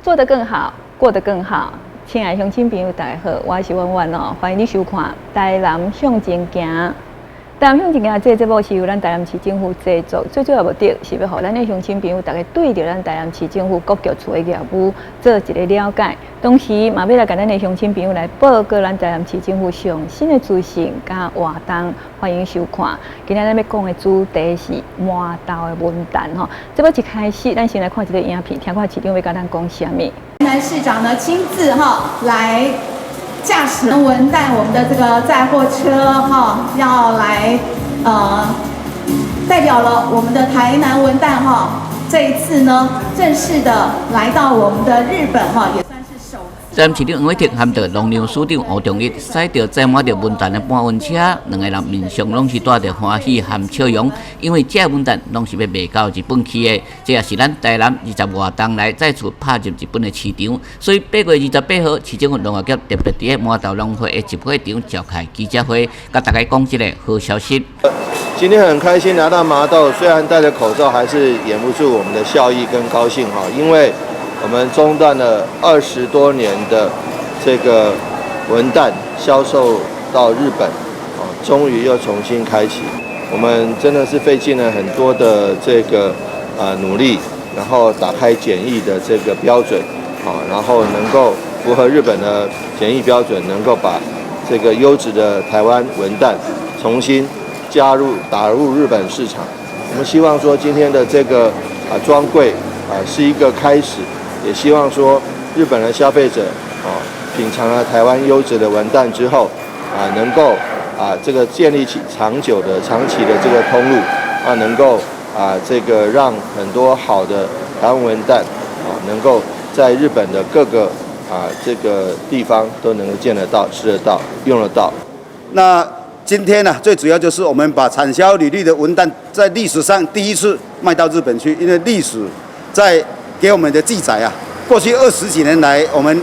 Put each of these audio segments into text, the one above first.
做得更好，過得更好。親愛鄉親朋友，大家好，我是婉婉哦，歡迎你收看《台南向前行》。台南向前行這個節目是由咱台南市政府製作，最主要目的是欲予咱的鄉親朋友，逐家對著咱台南市政府各局處的業務做一個了解，同時嘛欲來共咱的鄉親朋友來報告咱台南市政府上新的資訊佮活動，歡迎收看。今仔日咱欲講的主題是麻豆的文旦吼。節目一開始，咱先來看一個影片，聽看市長欲共咱講啥物。台南市長呢親自哈來駕駛文旦我們的這個載貨車哈，要來代表了我們的台南文旦哈，這一次呢正式的來到我們的日本哈，也算是首次。台南市長黃偉哲含著農糧署長吳重一，駛著載滿著文旦的搬運車，兩个人面上攏是帶著歡喜含笑容，因為這文旦攏是欲賣到日本去的，這也是咱台南二十外冬來再次拍入日本的市場。所以8月28號，市政府農業局特別佇個麻豆農會的集會場召開記者會，共大家講這個好消息。今天很開心來到麻豆，雖然戴着口罩，還是掩不住我們的笑意跟高興哈，因為我們中斷了20多年的這個文旦銷售到日本，哦，終於又重新開啟。我們真的是費盡了很多的這個努力，然後打開檢疫的這個標準，啊，然後能夠符合日本的檢疫標準，能夠把這個優質的台灣文旦重新加入打入日本市場。我們希望說今天的這個專櫃啊是一個開始。也希望說，日本的消費者啊，品嘗了台灣優質的文旦之後，啊，能夠啊，這個建立起長久的、長期的這個通路，啊，能夠啊，這個讓很多好的台灣文旦啊，能夠在日本的各個啊這個地方都能夠見得到、吃得到、用得到。那今天呢，最主要就是我們把產銷履歷的文旦在歷史上第一次賣到日本去，因為歷史在給我們的記載啊，過去20幾年來，我們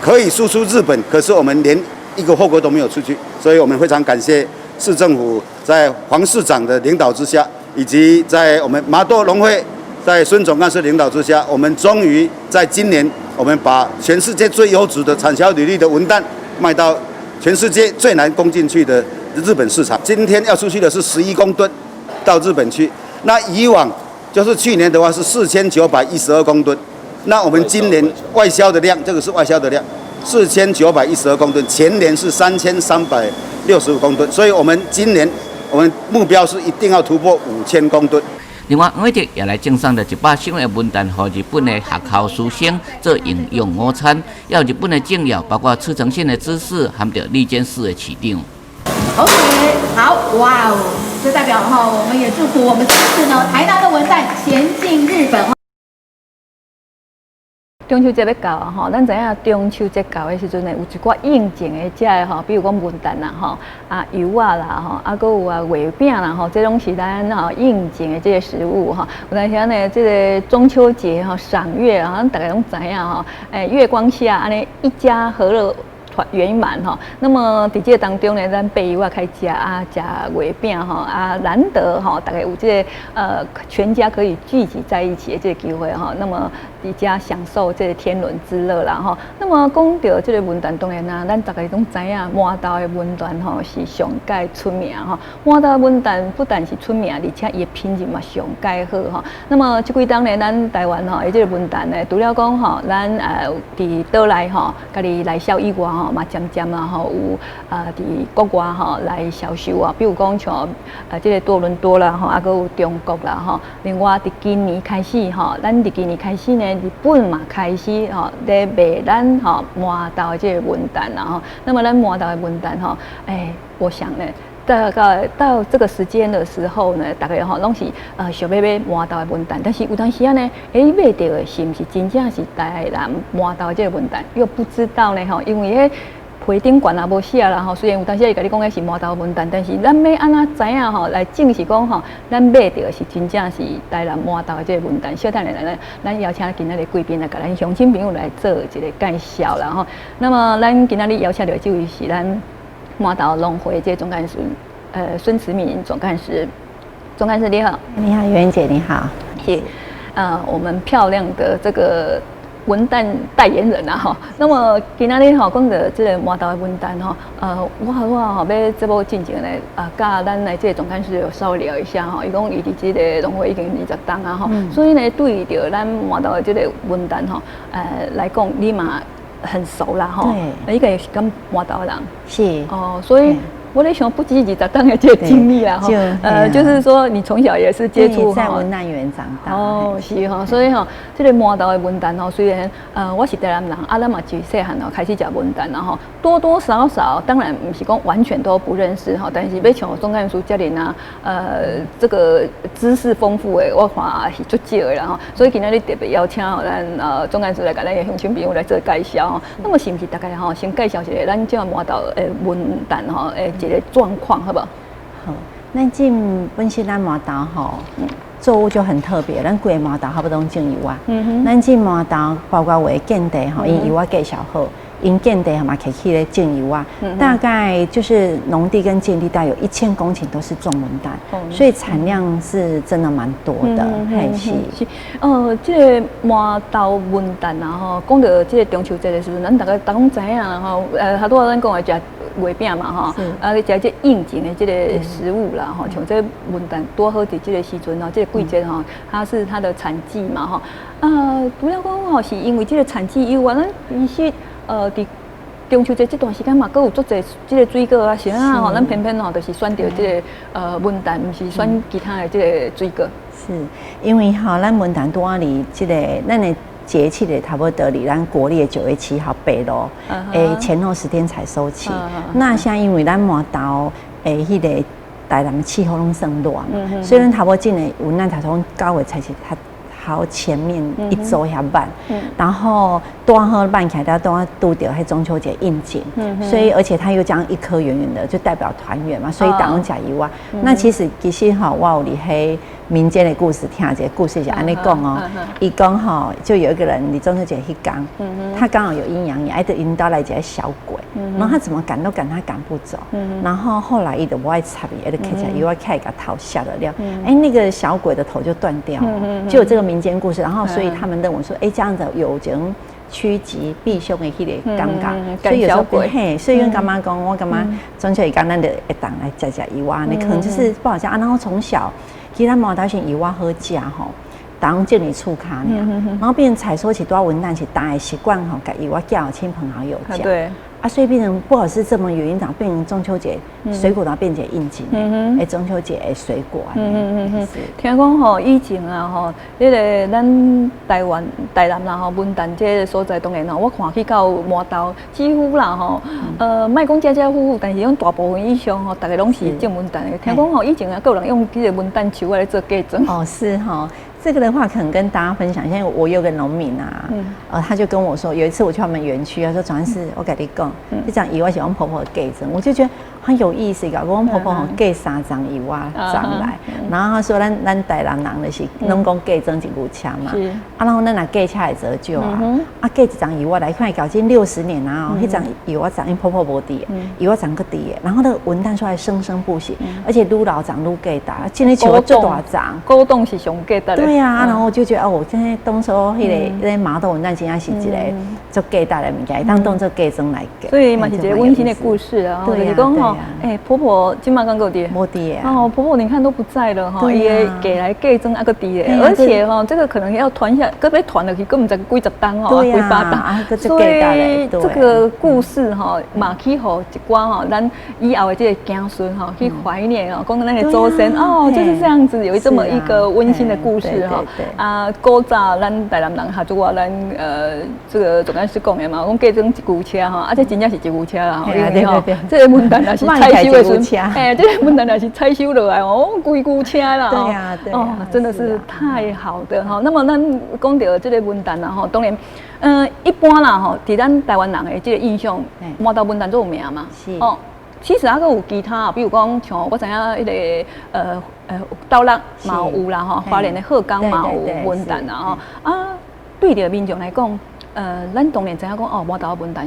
可以輸出日本，可是我們連一個貨櫃都沒有出去，所以我們非常感謝市政府在黃市長的領導之下，以及在我們麻豆農會在孫總幹事領導之下，我們終於在今年，我們把全世界最優質的產銷履歷的文旦賣到全世界最難攻進去的日本市場。今天要出去的是11公噸到日本去，那以往，就是去年的話是4912公噸，那我們今年外銷的量，這個是外銷的量，4912公噸，前年是3365公噸，所以我們今年我們目標是一定要突破5000公噸。另外，黃偉哲也來贈送著100箱的文旦予日本的學校師生做營養午餐，也有日本的政要，包括茨城縣的知事，含著里監事的市長。 OK，好，哇哦，這代表哈，我們也祝福我們這次呢，台南的文旦前進日本。中秋節欲到啊吼，咱知影中秋節到的時陣呢，有一寡應景的食的吼，比如講文旦啦吼，啊柚仔啦吼，啊閣有啊月餅啦吼，這攏是咱吼應景的這個食物吼。有當時呢，這個中秋節吼賞月啊，咱逐家攏知影吼，月光下按呢一家和樂團圓滿吼。那麼佇這個當中呢，咱白柚仔開食啊，食月餅吼啊，難得吼，逐家有這個全家可以聚集在一起的這個機會吼。那麼佇遮享受這個天倫之樂啦吼。那麼講著這個文旦，當然啦，咱逐家攏知影，麻豆的文旦吼是上蓋出名吼。麻豆文旦不但是出名，而且伊的品質嘛上蓋好吼。那麼這幾冬呢，咱台灣吼，伊這個文旦呢，除了講吼，咱佇島內吼，家己內銷以外吼，嘛漸漸啊吼有佇國外吼來銷售啊，比如講像這個多倫多啦吼，啊閣有中國啦吼。另外佇今年開始吼，咱佇今年開始呢，日本嘛開始吼咧賣咱吼麻豆的這個文旦啦吼。那麼咱麻豆的文旦吼，我想呢，大概到這個時間的時候呢，逐家吼攏是想欲買麻豆的文旦，但是有當時仔呢，買著的是毋是真正是台南麻豆這個文旦，又不知道呢吼，因為彼皮頂懸也無寫啦吼。雖然有當時伊共你講彼是麻豆文旦，但是咱欲按怎知影吼，來證實講吼，咱買著的是真正是台南麻豆的這個文旦。小等下來，咱邀請今仔日貴賓來共咱鄉親朋友來做一個介紹啦吼。那麼咱今仔日邀請著的這位是咱麻豆農會這個總幹事，孫慈敏總幹事，總幹事你好。你好，袁姐你好。是，我們漂亮的這個文旦代言人啊吼。那麼今仔日吼講著這个麻豆的文旦吼，我吼欲節目進前咧啊，佮咱的這个總幹事有稍微聊一下吼，伊講伊佇這个農會已經20冬啊吼，所以呢對著咱麻豆的這个文旦吼，來講你嘛很熟啦吼，對，你個是敢麻豆的人，是哦，所以我咧想不止20冬的這個經歷啦，吼，就是說你從小也是接觸在文旦園長大，哦，是吼，所以吼，這個麻豆的文旦吼，雖然我是台南人，啊，咱嘛自細漢哦開始食文旦，然後多多少少，當然毋是講完全都不認識吼，但是欲像總幹事遮爾啊，這個知識豐富的，我看是足少的啦吼，所以今仔日特別邀請吼咱總幹事來共咱的鄉親朋友來做介紹吼。那麼是毋是大概吼先介紹一下咱這麻豆的文旦吼的一個狀況，好無？好，咱進本身咱麻豆吼，作物就很特別，咱規个麻豆差不多攏種柚仔。咱這麻豆包括有的建地吼，𪜶柚仔繼續好，𪜶建地嘛開始咧種柚仔，大概就是農地跟建地大概有1000公頃都是種文旦，所以產量是真的蠻多的。嘿，是。是，這個麻豆文旦啊吼，講著這個中秋節的時陣，咱大家攏知影啦吼，頭拄仔咱講的食月餅嘛吼，啊，食這應景的這個食物啦吼，像這文旦拄好佇這個時陣吼，這個季節吼，它是它的產季嘛吼。啊，除了講吼，是因為這個產季以外，咱其實佇中秋節這段時間嘛，閣有足濟這個水果啊，是啊吼，咱偏偏吼就是選著這個文旦，毋是選其他的這個水果。是，因為吼，咱文旦拄仔佇這個咱的節氣的差不多佇咱國曆的9月7號白露，前後10天採收期。那像因為咱麻豆的彼個台南的氣候攏算熱嘛，所以咱差不多種的文旦才從9月才是較頭前面一周遐晚，然後拄好挽起來，拄仔拄著彼中秋節應景，所以而且它又這樣一顆圓圓的，就代表團圓嘛，所以逐家食柚仔。那其實吼，我有佇彼民間的故事聽一個故事是按呢講哦，伊講吼，就有一個人佇中秋節彼工，他剛好有陰陽眼，愛得𪜶兜來一個小鬼，然後他怎麼趕都趕他趕不走，然後後來伊就無愛插伊，伊就揢一隻柚仔起來共頭削了了，哎，那個小鬼的頭就斷掉了，就有這個民間故事，然後所以他們認為說，哎，這樣子有種趨吉避凶的彼個感覺，所以有時候嘿，所以阮感覺講，我感覺中秋節咱就會當來食食柚仔，你可能就是不好食啊。然後從小，其實咱麻豆是柚仔好食吼，逐家種佇厝跤爾，然後變成採收期拄仔文旦是大家習慣吼，共柚仔寄予親朋好友食。啊，所以變成不好是這麼原因，變成中秋節水果都變成應景，哎，中秋節的水果。聽講吼，以前啊吼，彼個咱台灣台南啦吼，文旦這個所在當然吼，我看去到麻豆，幾乎啦吼，莫講家家戶戶，但是講大部分以上吼，逐家攏是種文旦的。聽講吼，以前啊，閣有人用這個文旦樹來做嫁妝。哦，是吼。這個的話，可能跟大家分享。現在我有個農民啊，他就跟我說，有一次我去他們園區，他說：“總是我共你講，這張柚仔是阮婆婆嫁妝，我就覺得很有意思。講阮婆婆吼嫁三張柚仔轉來，然後他說咱台南人就是攏講嫁妝一牛車嘛，啊，然後咱若嫁車會折舊啊，啊嫁一張柚仔來看，搞近60年啊，彼張柚仔欉𪜶婆婆無佇，柚仔欉閣佇，然後那個文旦樹還生生不息，而且愈老長愈價值，這個樹足大叢，古董是上價值的。對啊，然後我就覺得哦，我現在當初彼個麻豆文旦真正是一個足價值的物件，當當做嫁妝來嫁。所以嘛是一個溫馨的故事啊。就是講吼，欸，婆婆這馬敢閣佇？無佇哦，婆婆你看都不在了哈，伊的嫁來嫁妝猶閣佇咧，而且哈，這個可能要傳下，閣欲傳落去，閣毋知幾十冬吼，幾百冬。所以這個故事哈，嘛去予一寡吼，咱以後的這個子孫哈，去懷念哦，講咱的祖先哦，就是這樣子，有這麼一個溫馨的故事哈。啊，古早咱台南人哈，就話咱這個總幹事講的嘛，講嫁妝一牛車吼，啊，這真正是一牛車啦，因為吼，這個文旦若是採收的時陣，哎，這個文旦若是採收落來哦，規牛車啦，哦，真的是太好的哈。那麼咱講著這個文旦啦吼，當然，一般啦吼，佇咱台灣人的這個印象，麻豆文旦最有名嘛，哦，其實猶閣有其他，比如講像我知影彼個斗六嘛有啦吼，花蓮的鶴岡嘛有文旦啦吼，啊，對著民眾來講，咱當然知影講哦，麻豆文旦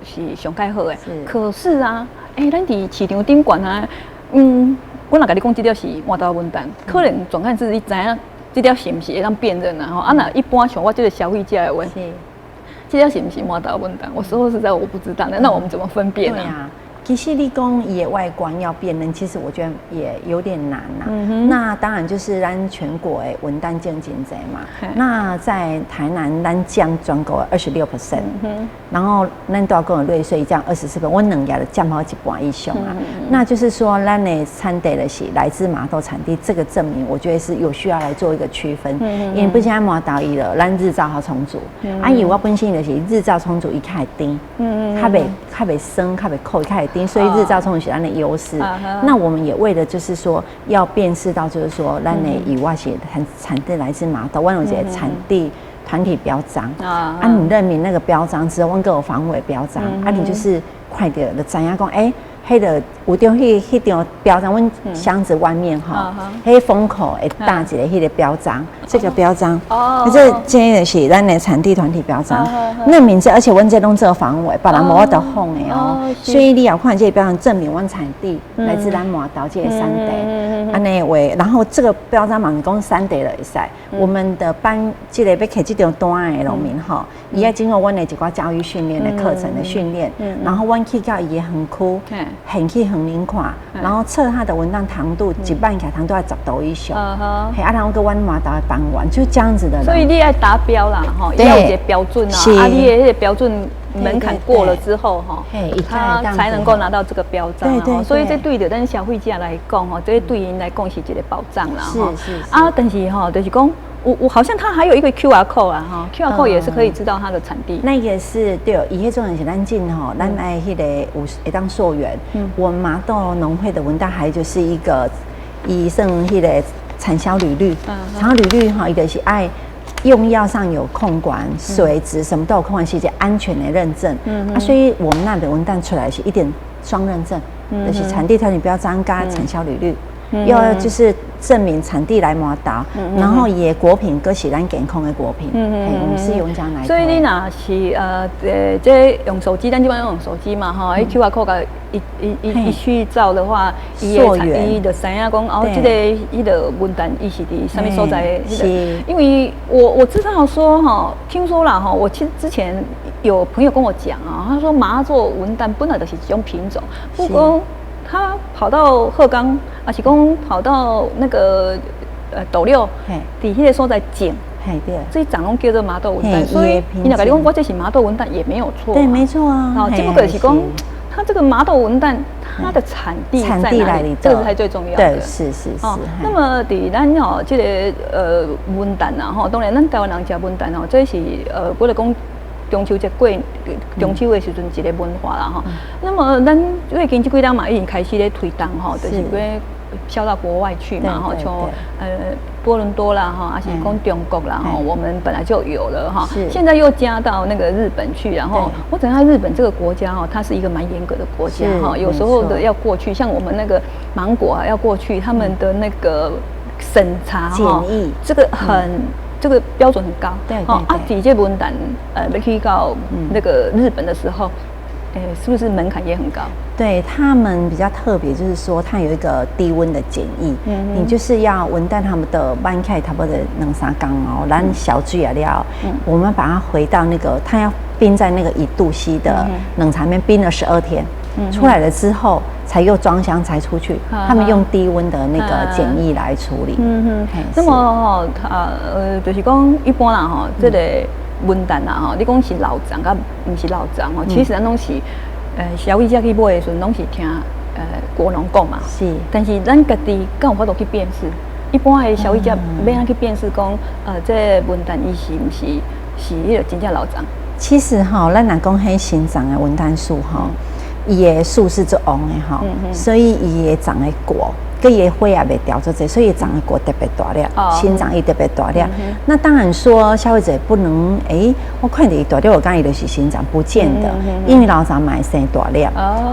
是上蓋好的，可是啊，欸，咱佇市場頂懸啊，我若共你講這粒是麻豆文旦，可能總幹事你知影這粒是毋是會當辨認啊？吼，啊，若一般像我這個消費者的話，這粒是毋是麻豆文旦？我說實在我不知道，那我們怎麼分辨呢？啊，其實你講伊的外觀要辨認，其實我覺得也有點難吶。那當然就是咱全國的文旦種真濟嘛。那在台南，咱佔全國26%，然後咱大公的瑞穗佔24%，阮兩个就佔好一半以上啊。那就是說，咱的產地的是來自麻豆產地，這個證明，我覺得是有需要來做一個區分。因為本身麻豆伊了，咱日照較充足。啊，伊我本身就是日照充足，伊較會甜，較袂酸，較袂苦，較會甜。所以日照充足是咱的優勢。那我們也為了就是說要辨識到，就是說咱的以外是產地來自麻豆，阮有一個產地團體標章啊，你認明那個標章之後，阮閣有防偽標章，啊，你就是快點就知影講，欸，彼个有著彼張標章，阮箱子外面吼，彼封口會貼一個彼个標章，這個標章，哦，這個是咱的產地團體標章，那名字，而且阮這攏做防偽，別人無法度仿的哦。所以你要看這個標章，證明阮產地來自咱麻豆這個產地，按呢話，然後這個標章嘛，講產地就會使，我們的班這個欲摕這張單的農民吼，伊愛經過阮的一寡教育訓練的課程的訓練，然後阮去到伊的園區，現去園林看，然後測它的文旦糖度，一擺起來糖度愛10度以上，嘿，啊，然後閣阮麻豆的班員就這樣子的。所以你愛達標啦，吼，要有一個標準啊，啊，你的彼個標準門檻過了之後，吼，他才能夠拿到這個標章。所以這對著咱消費者來講，吼，這對𪜶來講是一個保障啦。啊，但是吼，就是講。我好像它還有一個 QR code 啊，哈，QR code 也是可以知道它的產地。那個是對，伊彼種是咱進吼，咱愛彼個有會當溯源。我們麻豆農會的文旦還就是一個，伊算彼個產銷履歷，產銷履歷吼，伊就是愛用藥上有控管，水質什麼都有控管，是一個安全的認證。啊，所以我們那的文旦出來是一點雙認證，就是產地團體標章加產銷履歷。要就是證明產地來麻豆，然後伊的果品閣是咱健康的果品，我們是用這樣來。所以你若是這用手機，咱這擺用手機嘛，吼，QR code 共伊伊伊伊去照的話，伊伊就知影講哦，這個彼个文旦伊是佇啥物所在的，彼个。因為我知道說哈，聽說啦哈，我其實之前有朋友跟我講啊，他說麻座文旦本來就是一種品種，不過他跑到鶴岡，抑是講跑到那個斗六，佇彼个所在種，這種攏叫做麻豆文旦，所以伊若共你講我這是麻豆文旦也沒有錯，對，沒錯啊。好，只不過是講它這個麻豆文旦，它的產地在哪裡？這個才最重要的。對，是是是。那麼佇咱吼這個文旦啊吼，當然咱台灣人食文旦吼，這是比如講中秋節過中秋的時陣一個文化啦吼。那麼咱最近這幾冬嘛已經開始咧推動吼，就是講銷到國外去嘛吼，像多倫多啦哈，抑是講中國啦哈，我們本來就有了哈，現在又加到那個日本去，然後我等下日本這個國家哈，它是一個蠻嚴格的國家哈，有時候的要過去，像我們那個芒果啊要過去，他們的那個審查哈，這個很。這個標準很高，啊，佇這文旦，欲去到那個日本的時候，欸，是不是門檻也很高？對他們比較特別，就是說它有一個低溫的檢疫，你就是要文旦他們的挽起差不多兩三工哦，咱小水啊了，我們把它回到那個，它要冰在那個1度C 的冷藏面冰了12天，出來了之後才又裝箱才出去，他們用低溫的那個檢疫來處理。那麼吼，就是講一般啦吼，這個文旦啦吼，你講是老欉佮毋是老欉吼，其實咱攏是消費者去買的時陣，攏是聽果農講嘛。但是咱家己敢有法度去辨識？一般的消費者欲按怎去辨識講，這個文旦伊是毋是是彼个真正老欉？其實吼，咱若講彼新欉的文旦樹吼，伊的樹是足旺的吼，所以伊會長的果，佮伊的花也袂凋足濟，所以伊長的果特別大粒，新欉伊特別大粒。那當然說消費者不能，欸，我看著伊大粒，我感覺伊就是新欉，不見得，因為老欉嘛會生大粒，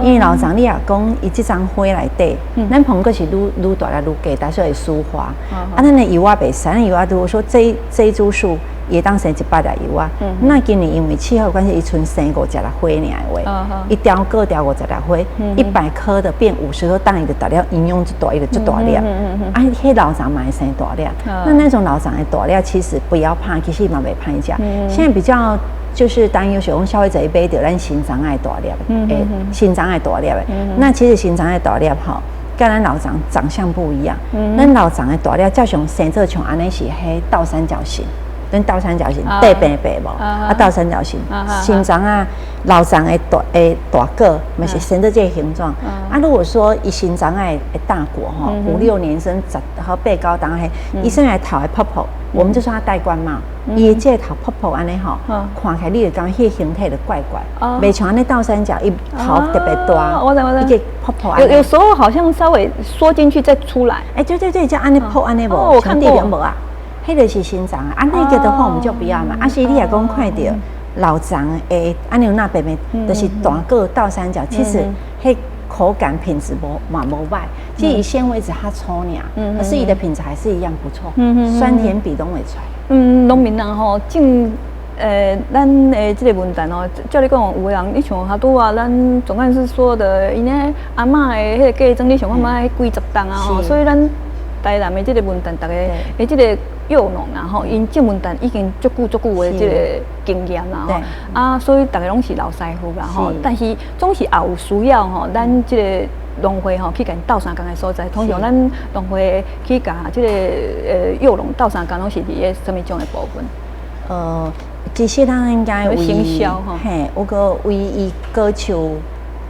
因為老欉你若講伊這叢花內底，咱蘋果是愈愈大粒愈加大，所以會輸花。啊，咱的柚仔袂使，咱柚仔如果說這一株樹。會當生100粒柚仔，那今年因為氣候關係，伊賰生50粒花爾的話，伊凋果凋五十粒花，100顆的變50顆，當伊就大粒營養就大，伊就足大粒。啊，彼老欉嘛會生大粒，那那種老欉的大粒其實不要怕，其實嘛袂歹食。現在比較。就是擔憂是講消費者買著咱新欉仔的大粒，欸，新欉仔的大粒的。那其實新欉仔的大粒吼，佮咱老欉長相不一樣。咱老欉的大粒照常生做像按呢是彼倒三角形，咱倒三角形短平平無？啊，倒三角形，新欉仔老欉的大果，嘛是生做這個形狀。啊，如果說伊新欉仔的大果吼，五六年生十和八九冬彼，伊生來頭會泡泡，我們就說它戴冠帽。伊的這個頭泡泡按呢吼，看起來你會感覺彼個形體就怪怪，袂像按呢倒三角，伊頭特別大，我知我知，伊個泡泡。有時候好像稍微縮進去再出來。哎，對對對，就按呢泡按呢無，我看過無啊？彼個是新欉啊，那個的話我們就不要嘛。啊是你若講看著老欉的，按呢那邊邊，就是大個倒三角，其實彼口感品質無嘛無䆀，其實伊纖維質較粗爾，可是伊的品質還是一樣不錯，酸甜比攏會出來。嗯，農民人吼種，咱的這個文旦哦，照你講，有的人你像較拄啊，咱總幹事說的，𪜶呢阿嬤的彼個嫁妝，你想看覓幾十擔啊吼，所以咱台南的這個文旦，逐个的這個柚農啊吼，𪜶種文旦已經足久足久的這個經驗啦吼，啊，所以逐个攏是老師傅啦吼，但是總是也有需要吼，咱這個農會吼去共鬥相共的所在，通常咱農會去共這個柚農鬥相共，攏是佇咧啥物種的部分？其實咱應該為行銷吼，嘿，有個為伊果樹，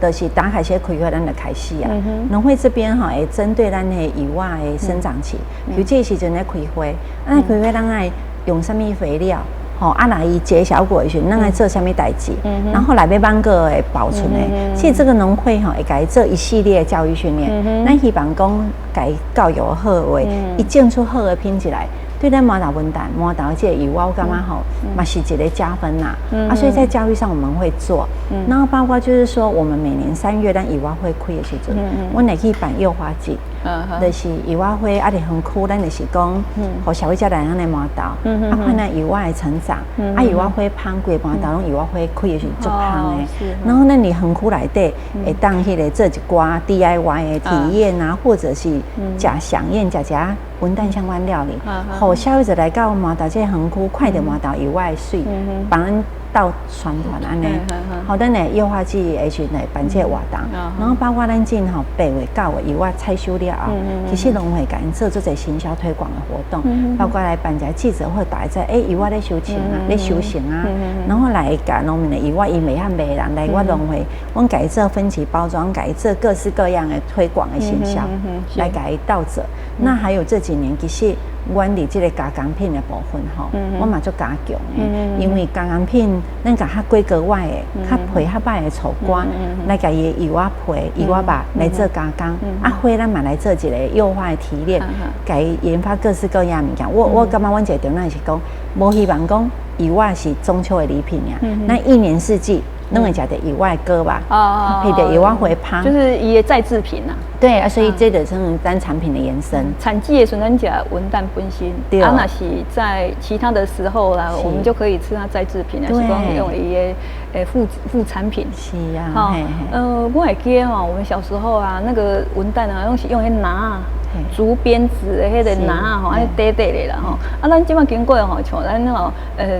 就是打開始開發，咱就開始啊。農會這邊吼會針對咱的柚仔的生長期，比如這個時陣咧開花，啊開花咱愛用啥物肥料？吼，啊，若伊結小果的時陣，咱愛做啥物代誌？然後來欲挽過會保存的。其實這個農會吼會共伊做一系列教育訓練。咱希望講共伊教育好的話，伊種出好的品質來，對咱麻豆文旦、麻豆這個柚，我感覺吼，嘛是一個加分啦。啊，所以在教育上我們會做，然後包括就是說，我們每年3月咱柚仔花開的時陣，阮會去辦柚花季，就是柚仔花啊，佇園區，咱就是講，予消費者來咱的麻豆，啊，看咱柚仔的成長，啊，柚仔花芳，規個麻豆攏柚仔花開的時陣足芳的。然後咱佇園區內底會當彼個做一寡 DIY 的體驗啊，或者是食饗宴，食食文旦相關料理，予消費者來到麻豆這個園區，看著麻豆柚仔的媠，幫咱鬥宣傳按呢。好，咱的柚花季的時陣會辦這個活動，然後包括咱進吼8月9月柚仔採收了後，其實農會共𪜶做足濟行銷推廣的活動，包括來辦一個記者會，大家知欸柚仔咧收成啊，咧收成啊，然後來共農民的柚仔伊袂曉賣人來阮農會，阮共伊做分期包裝，共伊做各式各樣的推廣的行銷，來共伊鬥做。那還有這幾年，其實阮佇這個加工品的部分吼，我嘛足加強的，因為加工品咱共較規格外的、較皮較歹的醋乾，來共伊的柚仔皮、柚仔肉來做加工，啊花咱嘛來做一個柚花的提煉，共伊研發各式各樣的物件。我感覺阮一個重點是講，無希望講柚仔是中秋的禮品爾，咱一年四季攏會食著柚仔的果肉，配著柚仔花芳，就是伊的再製品啊。對啊，所以這個成咱產品的延伸。產季的時陣咱食文旦本身，啊，若是在其他的時候啦，我們就可以吃它再製品，還是講用伊的副產品。是啊，我會記得吼，我們小時候啊，那個文旦啊，攏是用彼籃仔，竹編織的彼個籃仔吼，按呢短短的啦吼。啊，咱這擺經過吼，像咱吼，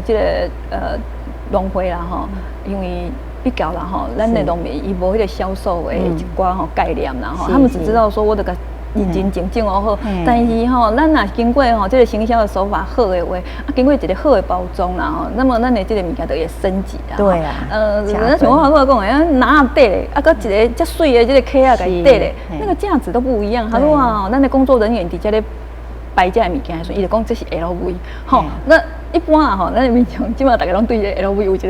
這個農會啦吼，因為比較啦吼，咱的農民伊無彼個銷售的一寡吼概念啦吼，他們只知道說我著共認真種種好，但是吼，咱若經過吼這個行銷的手法好的話，啊，經過一個好的包裝啦吼，那麼咱的這個物件就會升級啦。那像我頭拄講的，啊，籃仔底咧，啊，閣一個遮媠的這個盒仔共伊底咧，那個價值都不一樣。他說啊，咱的工作人員佇遮咧擺這個物件的時陣，伊就講這是 LV，吼，那一般啊吼，咱民眾這擺逐家攏對這個 LV 有一個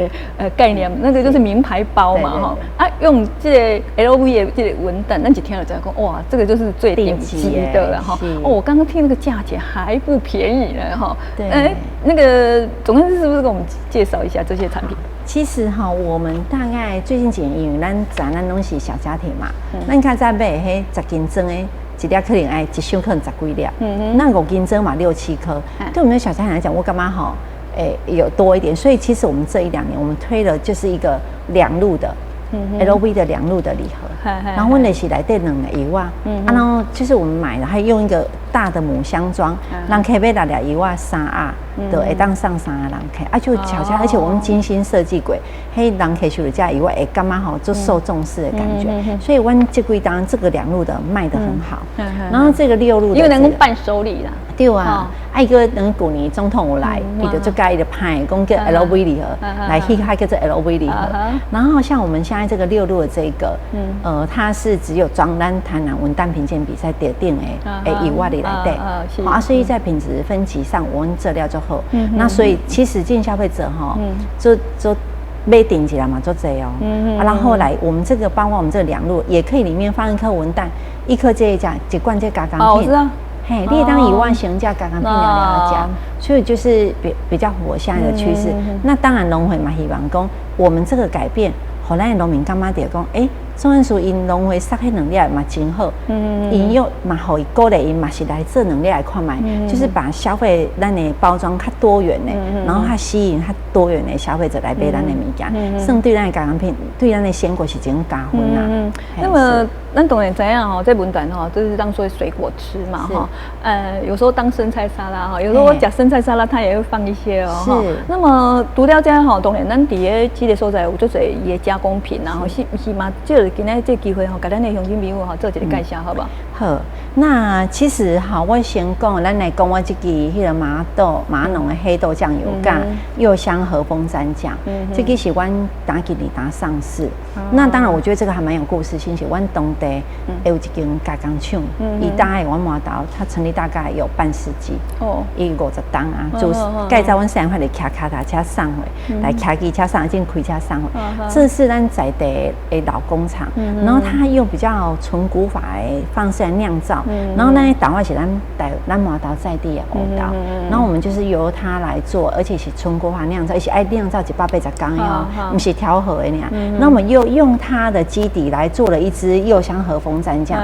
概念，那個就是名牌包嘛吼，啊，用這個 LV 的這個文旦，咱一聽就知影講，哇，這個就是最頂級的了哈。哦，我剛剛聽那個價錢還不便宜呢哈。哎，那個總幹事是不是給我們介紹一下這些產品？其實哈，我們大概最近幾年，因為咱咱咱攏是小家庭嘛，咱較早買彼10斤裝的，一粒可能愛一箱可能十幾粒，那5斤裝嘛六七顆。對我們的小家庭來講，我感覺吼，欸，有多一點。所以其實我們這一兩年，我們推了就是一個兩路的 LV 的兩路的禮盒，然後阮就是內底兩個柚仔，啊，然後就是我們買了，還用一個大的母箱裝，人客買六粒柚仔三盒，就會當送三個人客，啊就悄悄，而且我們精心設計過，彼人客收著這柚仔會感覺吼足受重視的感覺，所以阮這幾冬這個兩路的賣得很好，然後這個六路的，因為能夠伴手禮啦，對啊，啊伊閣等舊年總統有來，伊就足佮意就派講叫 LV 禮盒，來去它叫做 LV 禮盒。然後像我們現在這個六路的這個，它是只有裝咱台南文旦評鑑比賽得定的柚仔佇內底，啊，所以在品質分級上，我們這料就好。那所以其實進消費者哈，就就買頂級啦嘛，足濟哦。啊，然後來我們這個包括我們這兩路，也可以裡面放一顆文旦，一顆這一家一罐這加工品。嘿，你當一萬成價剛剛拼了兩家，所以就是比較符合現在的趨勢。那當然農會嘛，希望講我們這個改變，予咱農民感覺著講，欸，總然說𪜶農會撒彼兩粒嘛真好，𪜶又嘛予伊鼓勵𪜶嘛是來這兩粒來看覓，就是把消費咱的包裝較多元的，然後較吸引較多元的消費者來買咱的物件，算對咱的加工品，對咱的鮮果是真加分啊。那麼咱當然知影吼，這文旦吼，就是當做水果吃嘛哈。有時候當生菜沙拉哈，有時候我食生菜沙拉，它也會放一些哦。那麼除了這吼，當然咱佇咧這個所在有足濟伊的加工品啊，吼，是是嘛？借今仔這個機會吼，共咱的鄉親朋友吼做一個介紹，好無？好，那其實哈，我先講，咱來講我這支彼個麻豆麻農的黑豆醬油佮柚香和風蘸醬，這個是阮打幾年打上市。那當然，我覺得這個還蠻有故事性，是阮當地有一間加工廠，伊大概阮麻豆，它成立大概有半世紀，哦，伊50冬啊，就是蓋在阮細漢咧騎跤踏車送貨，來騎機車送，進開車送貨。這是咱在地的老工廠，然後它用比較純古法的方式來釀造，然後那豆仔是咱台咱麻豆在地的烏豆，然後我們就是由它來做，而且是純古法釀造，而且愛釀造180天哦，毋是調和的爾。那我們又用它的基底來做了一支柚香和風蘸醬，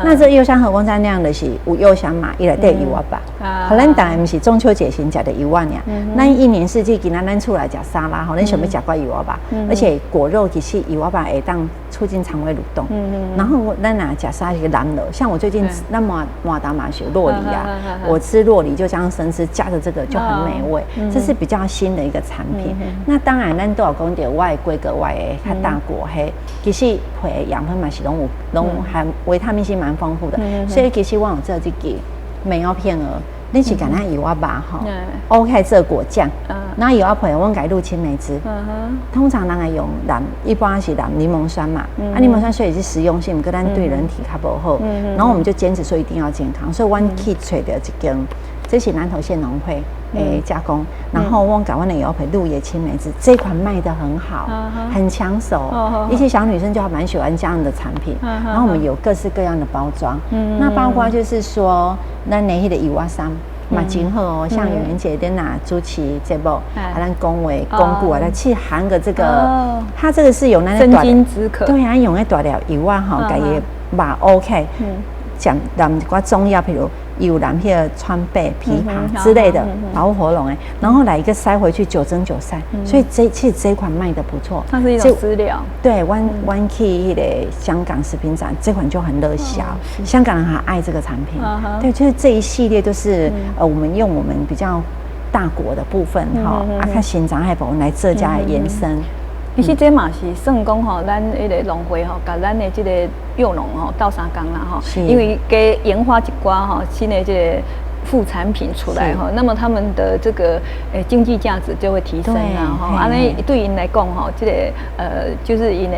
那這柚香和風蘸醬就是有柚香嘛，伊內底柚仔肉。予咱逐家毋是中秋節先食著柚仔爾，咱一年四季今仔咱厝內食沙拉，吼，咱想欲食寡柚仔肉，而且果肉其實柚仔肉會當促進腸胃蠕動。然後咱若食沙是個藍的，像我最近那麻豆嘛是有酪梨啊，我吃酪梨就這樣生吃，加的這個就很美味。這是比較新的一個產品。那當然，咱都有講著我的規格我的較大果黑，其實皮養分嘛是攏有，攏含維他命 C 蠻豐富的。所以其實我有做這個美藥片兒，你是干焦柚仔肉吼，OK 做果醬，那柚仔皮阮共伊滷青梅汁。通常人會用淋，一般是淋檸檬酸嘛，啊檸檬酸雖然是食用性，毋過咱對人體較無好。然後我們就堅持說一定要健康，所以阮去揣著一間，這是南投縣農會誒加工，然後阮共阮的柚仔皮滷椰青梅汁，這款賣得很好，很搶手，一些小女生就還蠻喜歡這樣的產品。然後我們有各式各樣的包裝，那包括就是說，咱的彼個柚仔三嘛真好哦，像圓圓姐在哪主持節目，啊，咱講話講古啊，來去含個這個，它這個是有那生津止渴，對啊，用彼大粒柚仔吼，共伊肉 OK，講淋一寡中藥，譬如有淋彼個川貝、枇杷之類的，保護喉嚨誒，然後來一個塞回去，九蒸九曬，所以這其實這款賣得不錯。它是一種飼料。對，阮阮去彼個香港食品展，這款就很熱銷，香港人還愛這個產品。對，就是這一系列都是我們用我們比較大果的部分哈，啊，較新長的部分來做加延伸。其實這嘛是算講吼，咱彼個農會吼，共咱的這個柚農吼鬥相共啦吼，因為加研發一寡吼新的這個副產品出來吼，那麼他們的這個經濟價值就會提升啦吼。按呢對𪜶來講吼，這個就是𪜶的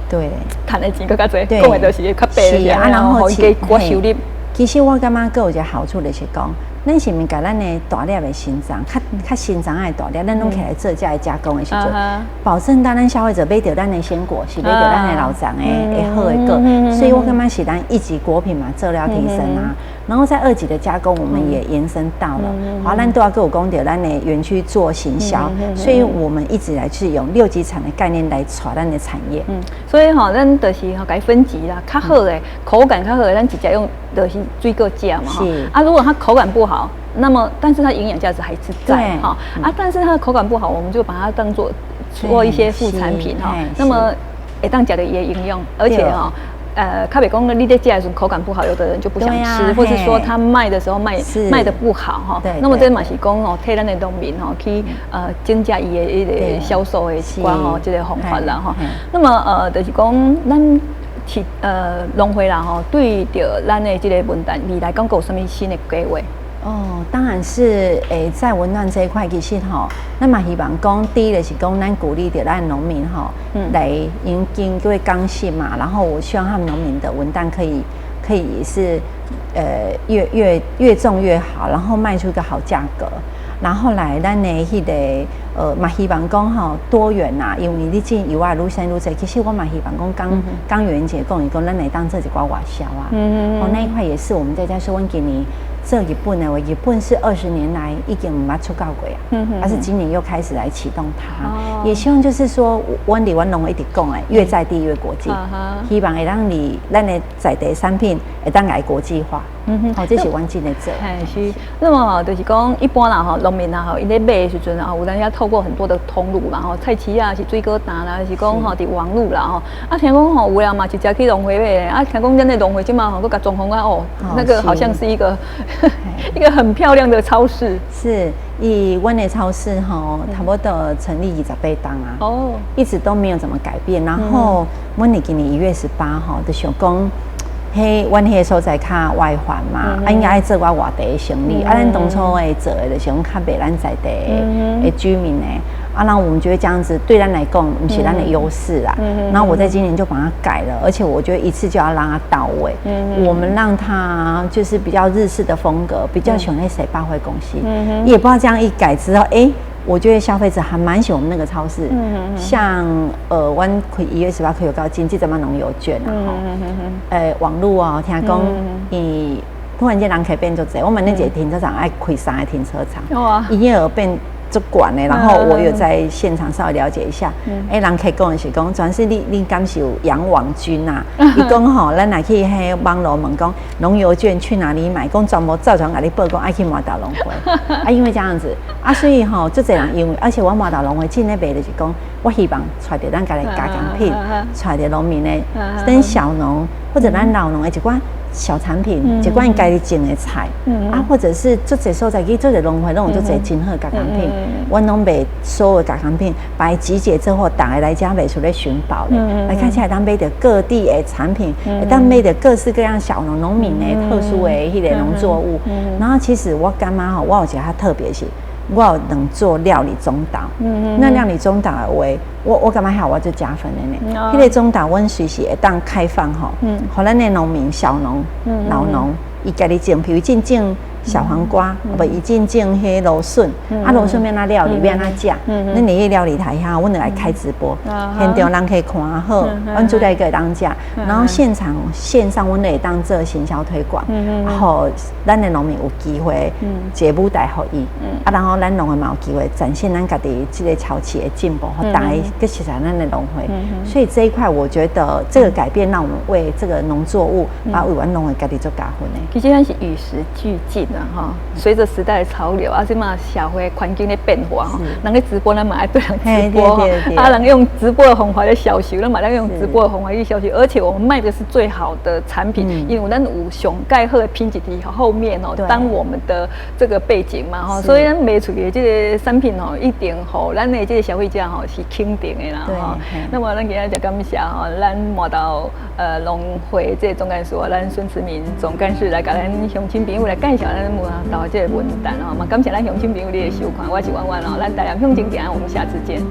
彼個趁的錢閣較濟，講的就是較白的，啊，然後加寡收入。其實我感覺閣有一個好處就是講，咱是毋共咱的大粒的心臟，較較新長的大粒，咱攏起來做這个加工的時陣，保證到咱消費者買著咱的鮮果，是買著咱的老欉的好的果，所以我感覺是咱一級果品嘛，做了提升啊。然後在二級的加工，我們也延伸到了。好，咱都要閣有講著咱的園區做行銷，所以我們一直來是用六級產的概念來帶咱的產業。嗯，所以吼，咱就是吼，共伊分級啦，較好的口感較好的，咱直接用就是水果食嘛。啊，如果它口感不好，那麼但是它營養價值還是在哈啊，但是它的口感不好，我們就把它當做做一些副產品哈。那麼會當食著伊的營養，而且哈。較袂講你咧食的時陣口感不好，有的人就不想吃，或是說他賣的時候賣得不好哈。那麼這嘛是講哦，替咱的農民吼去增加伊的彼个銷售的一寡吼這个方法啦吼。那麼就是講咱是農會啦吼，對著咱的這个文旦未來講閣有啥物新的計劃？哦，當然是欸，在文旦這一塊，其實吼，咱嘛希望講，第一个是講，咱鼓勵著咱農民吼，來因經過更新嘛，然後我希望他們農民的文旦可以是越種越好，然後賣出一個好價格，然後來咱的彼个嘛希望講吼多元呐，因為你種柚仔愈生愈濟，其實我嘛希望講剛剛袁姐講伊講，咱會當做一寡外銷啊，哦，那一塊也是我們在家說，阮今年這日本的話，日本是20年來已經毋捌出口過啊，但是今年又開始來啟動它，也希望就是說，阮佇阮農會一直講的，越在地越國際，希望會當佇咱的在地產品會當來國際化。好，這是阮盡力做。是。那麼就是講一般啦吼，農民啊吼，伊咧賣的時陣啊，有當時透過很多的通路啦吼，菜市啊是水果攤啦，是講吼佇網路啦吼。啊，聽講吼有人嘛直接去農會買，啊，聽講咱的農會這馬吼，閣共裝潢啊哦，那個好像是一個很漂亮的超市。是，以阮的超市吼，差不多成立28冬啊，一直都沒有怎麼改變。然後阮佇今年1月18號就想講，彼阮彼个所在較外環嘛，啊應該愛做寡外地的生意。啊，咱當初會做的就是講較賣咱在地的居民的。啊，那我們覺得這樣子對咱來講，毋是咱的優勢啦。然後我在今年就把它改了，而且我覺得一次就要讓它到位。我們讓它就是比較日式的風格，比較喜歡那誰百貨公司。也不知道這樣一改之後，哎，我覺得消費者還蠻喜歡我們那個超市。像阮開1月18開有到經濟怎麼農遊券啊？吼，網路哦，聽講伊突然間人客變足濟，我們那一個停車場愛開三個停車場，營業額變足懸的，然後我有在現場稍微了解一下，欸，人客講的是講，全是你敢是有養網軍啊？伊講吼，咱若去彼網路問講農遊券去哪裡買，講全部照常共你報講愛去麻豆農會，啊，因為這樣子啊，所以吼，足濟人因為，而且我麻豆農會進咧賣就是講，我希望揣著咱家己加工品，揣著農民的，咱小農或者咱老農的一寡小產品，一寡𪜶家己種的菜，啊，或者是足濟所在去足濟農會攏有足濟真好加工品，阮攏賣所有加工品，把伊集結之後，逐个來遮賣出咧尋寶咧，來看起來當買著各地的產品，會當買著各式各樣小農農民的特殊的彼个農作物。然後其實我感覺吼，我有一個較特別是，我有兩座料理中島，那料理中島的話，我感覺遐我就加分的呢。彼個中島，阮隨時會當開放吼，予咱的農民、小農、老農，伊家己種，譬如種種小黃瓜，無伊種種彼蘆筍，啊蘆筍欲按怎料理，欲按怎食，咱佇彼料理台遐，阮就來開直播，現場人可以看好，阮煮來會當食，然後現場線上阮會當做行銷推廣，然後咱的農民有機會一個舞台予伊，啊，然後咱農會嘛有機會展現咱家己這個超市的進步，予大家閣熟悉咱的農會，所以這一塊我覺得這個改變讓我們為這個農作物，把為阮農會家己做加分的。其實咱是與時俱進啊，哈，隨着時代的潮流，啊，這馬社會環境咧變化吼，人咧直播，咱嘛愛對人直播，啊，人用直播的方法咧銷售，咱嘛愛用直播的方法去銷售，而且我們賣的是最好的產品，因為咱有上蓋好的品質佇後面哦，當我們的這個背景嘛，吼，所以咱賣出去的這個產品吼，一定予咱的這個消費者吼是肯定的啦，吼。那麼咱今仔就感謝吼，咱麻豆農會這個總幹事，咱孫慈銘總幹事來共咱鄉親朋友來介紹咱麻豆這個文旦吼，嘛感謝咱鄉親朋友你的收看，我是婉婉哦，咱台南向前行，我們下次見。